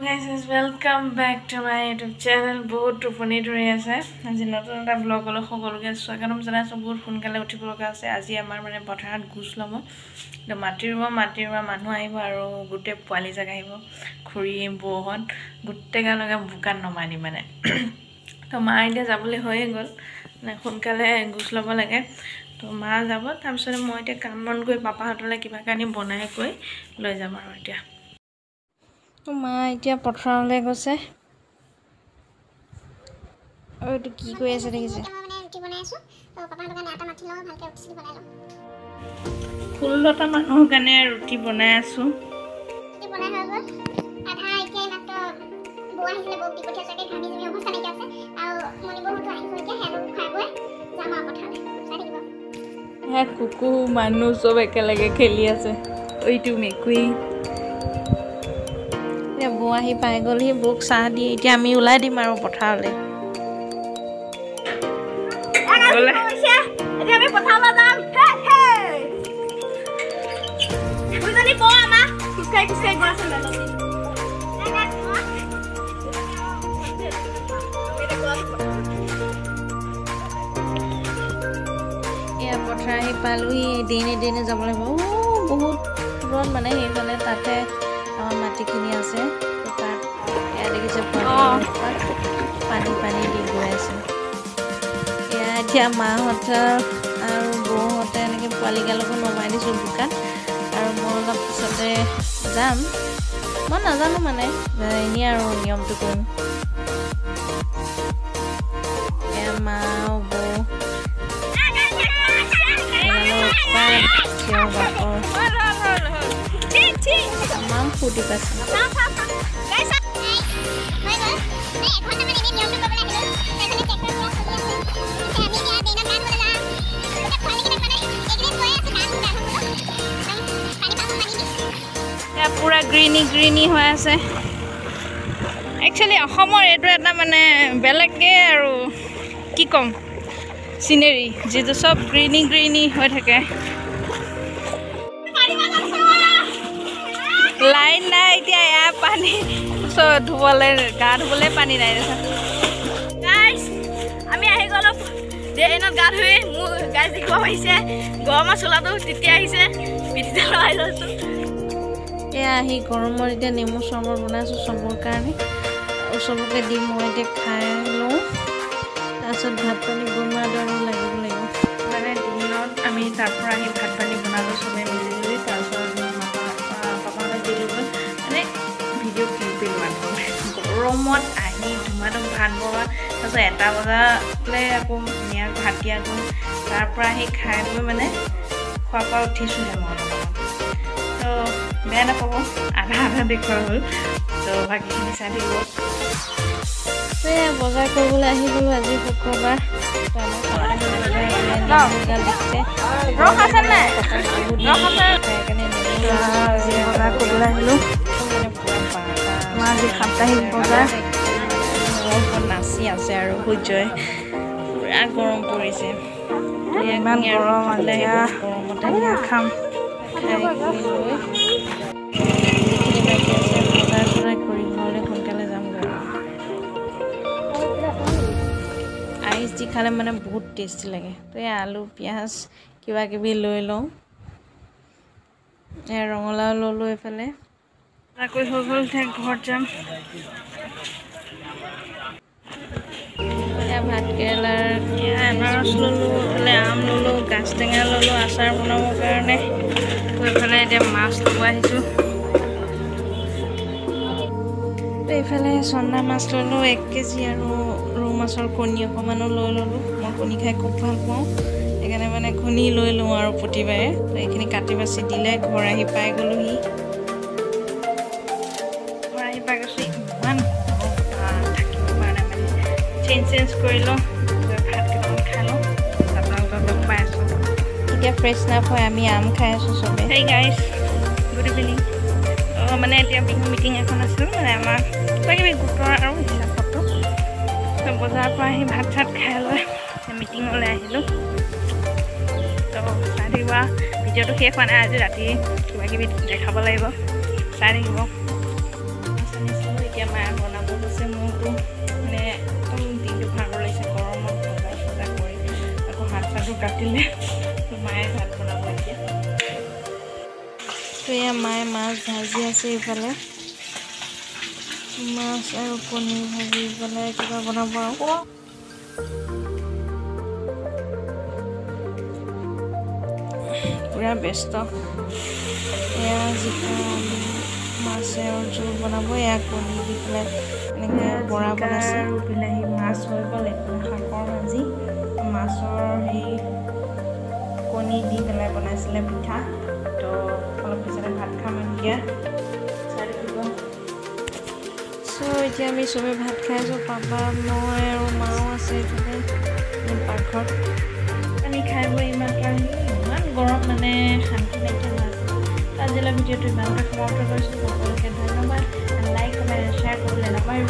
Guys, welcome back to my YouTube channel. বহুত টোপনি ধৰি আছে। আজি নতুন এটা ব্লগলৈ সকলোকে স্বাগতম জনাইছোঁ। বহুত সোনকালে উঠিব লগা আছে। আজি আমাৰ মানে পথাৰত গোচ ল'ব, তো মাটি ৰুব, মাটি ৰোৱা মানুহ আহিব আৰু গোটেই পোৱালি জাক আহিব, খুৰী বৌহঁত গোটেই গালকে বোকাত নমাই দিম মানে। তো মা এতিয়া যাবলৈ হৈয়ে গ'ল, মানে সোনকালে গোচ ল'ব লাগে। তো মা যাব, তাৰপিছতে মই এতিয়া কাম বন কৰি পাপাহঁতলৈ কিবা কানি বনাই কৰি লৈ যাম। আৰু এতিয়া তো মা এতিয়া পথাৰলৈ গৈছে। আৰু এইটো কি কৰি আছে দেখিছে? মই মানে ৰুটি বনাই আছোঁ। তো পাপাহঁতৰ কাৰণে আটা মাখি লওঁ, ভালকৈ ৰুটি চুটি বনাই লওঁ। 16টা মানুহৰ কাৰণে ৰুটি বনাই আছোঁ। ৰুটি বনাই হৈ গ'ল আধা। এতিয়া মাত্ৰ বৌ আহিছিলে, বৌক দি পঠিয়াইছোঁ। একে ঘামি জুমি অৱস্থা নাইকিয়া আছে। আৰু মণি বৌহঁতো আহিব এতিয়া, সিহঁতক খুৱাই বোৱাই যাম আৰু পথাৰলৈ। চাই থাকিব। হে, কুকুৰ মানুহ চব একেলগে খেলি আছে। এইটো মেকুৰী। এতিয়া বৌ আহি পাই গ'লহি। বৌক চাহ দি এতিয়া আমি ওলাই দিম আৰু পথাৰলৈ। এতিয়া আমি পথাৰলৈ যাম। হে হে, দুজনী বৌ আমাৰ খোজকাঢ়ি খোজকাঢ়ি গৈ আছে মেলত। এয়া পথাৰ আহি পালোহি। দেনে দেনে যাব লাগিব। অ' বহুত দূৰত মানে সেইফালে, তাতে আমাৰ মাটিখিনি আছে। তো তাত এয়া দেখিছে পোৱালি পানী পানী দি গৈ আছে। এয়া এতিয়া মাহঁতে আৰু বৌহঁতে এনেকৈ পোৱালিগালকো নমাই দিছোঁ বোকাত। আৰু মই অলপ পিছতে যাম। মই নাজানো মানে, এনেই আৰু নিয়মটো কৰিম। এয়া মা আৰু বৌ এগালৰ উৎপাত, চিঞৰ বাখৰ, ইমান ফূৰ্তি পাইছে। হৈ গ'ল এই এঘণ্টামান এনেই নিয়মটো কৰিবলৈ আহিলোঁ। তাৰপিছতে ট্ৰেক্টৰ পুৰা চলি আছে। এতিয়া আমি এতিয়া ড্ৰেইনত গা ধুবলৈ যাম। এতিয়া পোৱালিকেইটাক মানে এইকেইদিন কৈ আছোঁ, গা ধুম গা ধুম বোলো। একদম পানী পাম পানী দি। এয়া পূৰা গ্ৰীণি গ্ৰীণি হৈ আছে। একচুৱেলি অসমৰ এইটো এটা মানে বেলেগকৈ আৰু কি ক'ম, চিনেৰী, যিটো চব গ্ৰীণি গ্ৰীণি হৈ থাকে। লাইন নাই এতিয়া। এয়া পানী চব ধুবলৈ, গা ধুবলৈ পানী নাই। গাইছ, আমি আহি গ'লো ড্ৰেইনত গা ধুই। মোৰ গাইছ দেখিব পাৰিছে, গৰমৰ চোলাটো তিতি আহিছে, পিঠিতে লগাই লৈছোঁ। এয়া আহি গৰমত এতিয়া নেমু চৰবত বনাইছোঁ চবৰ কাৰণে আৰু চবকে দি মই এতিয়া খাই লওঁ। তাৰপিছত ভাত পানী বনোৱাত আৰু লাগিব লাগিব। মানে দিনত আমি তাৰ পৰা আহি ভাত পানী বনালোঁ চবে মিলি জুলি। তাৰপিছত পাপাহঁতক দিলোঁগৈ। মানে ভিডিঅ' ক্লিপে লোৱা নহ'ল। গৰমত আহি ধুমাধুম ভাত বনোৱা, তাৰপিছত 1 বজালৈ আকৌ মিয়াক ভাত দিয়া গ'ল। তাৰ পৰা আহি খাই বৈ মানে খোৱাৰ পৰা উঠিছোঁহে মই অলপ আগত। তো বেয়া নাপাব, আধা আধা দেখুওৱা হ'ল। তো বাকীখিনি চাই থাকিব। এয়া বজাৰ কৰিবলৈ আহি গ'লোঁ। আজি শুক্ৰবাৰ। তো আমাৰ সাপ্তাহিক বজাৰ। নেমুগাল দেখিছে? ৰস আছে নাই? বহুত সেইকাৰণে নেমু আজি বজাৰ কৰিবলৈ আহিলোঁ। মানে পুৰা 12টা। আমাৰ আজি সাপ্তাহিক বজাৰ। ওপৰত নাচি আছে আৰু সূৰ্যই। পুৰা গৰম পৰিছে। ইমান গৰম আজি। গৰমতে খাম। খাই কৰি লৈ যিখিনি বাকী আছে বজাৰ চজাৰ কৰি ঘৰলৈ সোনকালে যামগৈ। আৰু আইচ দি খালে মানে বহুত টেষ্টি লাগে। তো এই আলু, পিঁয়াজ কিবা কিবি লৈ লওঁ। এয়া ৰঙালাও ল'লোঁ এইফালে। বজাৰ কৰি হৈ গ'ল, এতিয়া ঘৰত যাম। এয়া ভাত কেৰেলাৰ আনাৰস ল'লোঁ, এইফালে আম ল'লোঁ, গাজ টেঙা ল'লোঁ আচাৰ বনাবৰ কাৰণে। তো এইফালে এতিয়া মাছ ল'ব আহিছোঁ। তো এইফালে চন্দা মাছ ল'লোঁ 1 কেজি আৰু ৰৌ মাছৰ কণী অকণমানো লৈ ল'লোঁ। মই কণী খাই খুব ভাল পাওঁ, সেইকাৰণে মানে কণী লৈ লওঁ আৰু প্ৰতিবাৰে। তো এইখিনি কাটি বাচি দিলে। ঘৰ আহি পাই গ'লোহি। ঘৰ আহি পাই গৈছোঁ। ইমান গৰম, থাকিব পৰা নাই। মানে চেঞ্জ চেঞ্জ কৰি লওঁ, ভাত কেইটামান খাই লওঁ, আপোনালোকক লগ পাই আছোঁ। এতিয়া ফ্ৰেছ আপ হৈ আমি আম খাই আছোঁ চবে। Hey guys, good evening. অঁ, মানে এতিয়া বিহু মিটিং এখন আছিল, মানে আমাৰ কিবা কিবি গোটৰ আৰু হিচাপ পত্ৰ। তো বজাৰৰ পৰা আহি ভাত চাত খাই লৈ মিটিঙলৈ আহিলোঁ। তো চাই থাকিব, ভিডিঅ'টো শেষ হোৱা নাই। আজি ৰাতি কিবা কিবি দেখাব লাগিব, চাই থাকিব। মাছ আনিছিলোঁ, এতিয়া মানে একদম দিনটো ভাগৰ লাগিছে গৰমত, বজাৰ চজাৰ কৰি আকৌ হাত চাতো কাটিলে। মায়ে ভাত বনাব এতিয়া। তো এয়া মায়ে মাছ ভাজি আছে, ইফালে মাছ আৰু কণী ভাজি পেলাই কিবা বনাব আৰু পূৰা ব্যস্ত। এয়া জিকা আলু মাছে আৰু জোল বনাব, এয়া কণী দি পেলাই এনেকৈ বৰা বনাইছে। আৰু বিলাহী মাছ হৈ গ'ল, এইফালে শাকৰ ভাজি, মাছৰ সেই কণী দি পেলাই বনাইছিলে পিঠা। তো অলপ পিছতে ভাত খাম, এতিয়া চাই থাকিব। চ' এতিয়া আমি চবে ভাত খাই আছোঁ, পাপা, মই আৰু মাও আছে এইফালে পাকঘৰত। পানী খাই বৈ ইমান ইমান গৰম, মানে শান্তি নাইকিয়া হৈ আছে। আজিলৈ ভিডিঅ'টো ইমানতে সমাপ্ত কৰিছোঁ। সকলোকে ধন্যবাদ। লাইক, কমেণ্ট, শ্বেয়াৰ কৰিবলৈ নাপাহৰিব।